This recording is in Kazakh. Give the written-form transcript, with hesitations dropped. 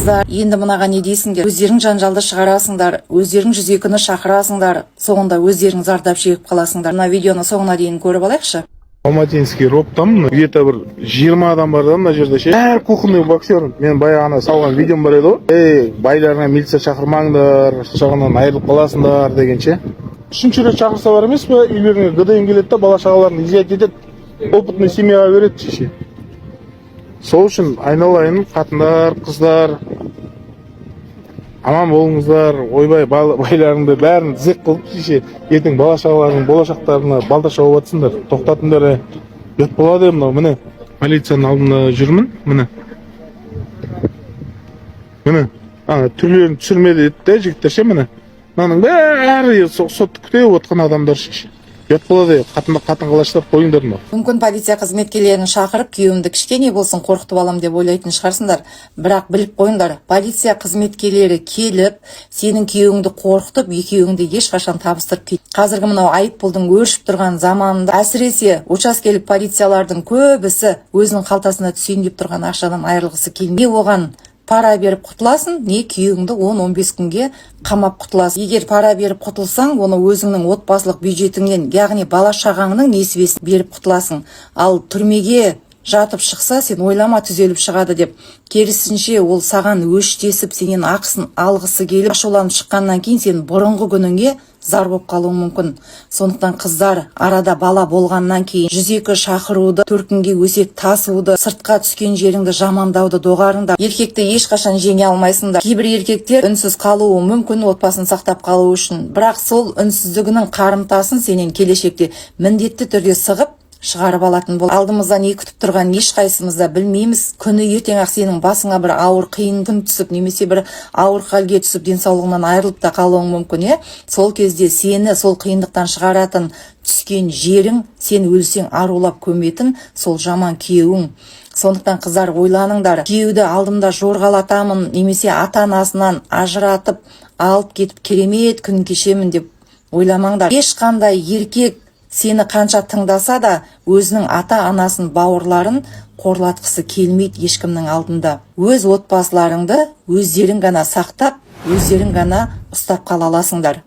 Қыздар, енді мынаған не дейсіңдер? Өздерің жанжалды шығарасыңдар, өздерің 102-ні шақырасыңдар, соңында өздерің зардап шегіп қаласыңдар. Мына видеоны соңына дейін көріп алайықшы. Алматинский РОВДтамын. Где-то бір 20 адам бар да мына жерде ше. Бәрі кухонный боксер. Мен баяғы ана салған видеом бар еді ғой. Ей, байларыңа милиция шақырмаңдар, жағынан айырылып қаласыңдар деген ше. Үшінші рет шақырса бар емес пе, үйлеріңе ГДМ келеді да, бала шағаларын изъять етеді. Опытный семьяға береді ше. Сол үшін, айналайын қатындар, қыздар, аман болыңыздар. Ойбай, байларыңды бәрін зек қылып ше, ертең бала шағаларың болашақтарына балта шауып жатсыңдар. Тоқтатыңдар, е. Ұят болады е мынау. Міне, полицияның алдында жүрмін, міне. Міне, ана түрлерін түсірме деді де жігіттер ше, міне. Мынаның бәрі сотты күтіп отқан адамдар ше. Ұят болады е, қатын қатын қалаштар, қойыңдар мынау. Мүмкін, полиция қызметкерлерін шақырып, күйеуімді кішкене болсын қорқытып алам деп ойлайтын шығарсыңдар. Бірақ біліп қойыңдар, полиция қызметкерлері келіп, сенің күйеуіңді қорқытып, екеуіңді ешқашан табыстырып кет. Қазіргі мынау айыппұлдың өршіп тұрған заманында, әсіресе учаскелік полициялардың көбісі өзінің қалтасына түсейін деп тұрған ақшадан айырылғысы келмей, оған пара беріп құтыласың, не күйеуіңді 10-15 күнге қамап құтыласың. Егер пара беріп құтылсаң, оны өзіңнің отбасылық бюджетіңнен, яғни бала шағаңның несібесін беріп құтыласың. Ал түрмеге жатып шықса, сен ойлама түзеліп шығады деп. Керісінше, ол саған өштесіп, сенен ақысын алғысы келіп, ашуланып шыққаннан кейін сен бұрынғы күніңе зар болып қалуың мүмкін. Сондықтан, қыздар, арада бала болғаннан кейін 102 шақыруды, төркінге өсек тасуды, сыртқа түскен жеріңді жамандауды доғарыңдар. Еркекті ешқашан жеңе алмайсыңдар. Кейбір еркектер үнсіз қалуы мүмкін отбасын сақтап қалу үшін, бірақ сол үнсіздігінің қарымтасын сенен келешекте міндетті түрде сығып шығарып алатын бол. Алдымызда не күтіп тұрғанын ешқайсымыз да білмейміз. Күні ертең ақ сенің басыңа бір ауыр, қиын күн түсіп немесе бір ауыр халге түсіп, денсаулығыңнан айырылып та қалуың мүмкін, иә. Сол кезде сені сол қиындықтан шығаратын, түскен жерің, сен өлсең арулап көметін сол жаман күйеуің. Сондықтан, қыздар, ойланыңдар. Күйеуді алдымда жорғалатамын немесе ата анасынан ажыратып алып кетіп, керемет күн кешемін деп ойламаңдар. Ешқандай еркек сені қанша тыңдаса да, өзінің ата анасын, бауырларын қорлатқысы келмейді ешкімнің алдында. Өз отбасыларыңды өздерің ғана сақтап, өздерің ғана ұстап қала аласыңдар.